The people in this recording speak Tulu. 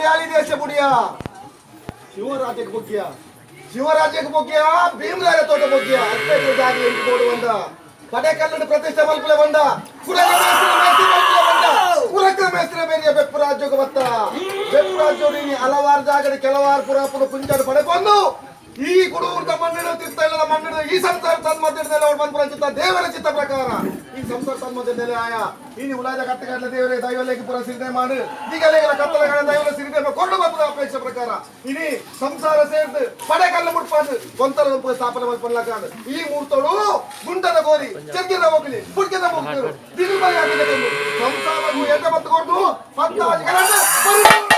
ಮಲಯಾಳಿ ದೇಶ ಬುಡಿಯ ಶಿವರಾಜ್ಯಕ್ಕೆ ಬೊಗ್ಗಿಯ ಶಿವರಾಜ್ಯಕ್ಕೆ ಬೊಗ್ಗಿಯ ಭೀಮರಾಯ ತೋಟ ಬೊಗ್ಗಿಯ ಅಪ್ಪೆ ಜಾಗ ಎಂಟು ಬೋಡು ಬಂದ ಪಡೆಕಲ್ಲನ್ನು ಪ್ರತಿಷ್ಠೆ ಮಲ್ಪಲೆ ಬಂದ ಕುರಕ ಮೇಸ್ತ್ರಿ ಮೇಸ್ತ್ರಿ ಮಲ್ಪಲೆ ಬಂದ ಕುರಕ ಮೇಸ್ತ್ರಿ ಬೇರಿಯ ಬೆಪ್ಪು ರಾಜ್ಯಕ್ಕೆ ಬತ್ತ ಬೆಪ್ಪು ರಾಜ್ಯೋಡು ಇನಿ ಹಲವಾರು ಜಾಗದ ಕೆಲವಾರು ಪುರಾಪುರ ಪುಂಚಾಡು ಪಡೆಕೊಂಡು ಈ ಕುಡೂರ್ದ ಮಣ್ಣಿಡು ತಿರ್ತಲ್ಲದ ಮಣ್ಣಿಡು ಈ ಸಂಸಾರ ತನ್ಮಧ್ಯದಲ್ಲಿ ಅವ್ರು ಬಂದ್ಪುರ ಚಿತ್ತ ದೇವರ ಚಿತ್ತ ಪ್ರಕಾರ ಈ ಸಂಸಾರ ತನ್ಮಧ್ಯದಲ್ಲಿ ಆಯ ಇನಿ ಉಲಾದ ಕಟ್ಟಗಟ್ಟಲೆ ದೇವರೇ ದೈವಲೇಖ ಪುರ ಸಿರಿದೆ ಮಾಡು ಈಗಲೇಗಲ ಕತ್ತಲಗಳ ದೈವಲ ಸಿರಿದೆ ಕೊಂಡು ಬಂದ ಅಪೇಕ್ಷೆ ಪ್ರಕಾರ ಇನಿ ಸಂಸಾರ ಸೇರ್ದು ಪಡೆಕಲ್ಲ ಮುಟ್ಪಾದು ಗೊಂತಲ ಸ್ಥಾಪನೆ ಮಲ್ಪನ್ಲಕಾಡು ಈ ಮೂರ್ತೋಡು ಗುಂಟದ ಗೋರಿ ಚೆಗ್ಗಿದ ಹೋಗಲಿ ಪುಡ್ಕಿದ ಹೋಗ್ತಿರು ದಿನ ಸಂಸಾರಕ್ಕೂ ಎಡ್ಡ ಬತ್ತು ಕೊಡ್ದು ಪತ್ತಾಜಿ.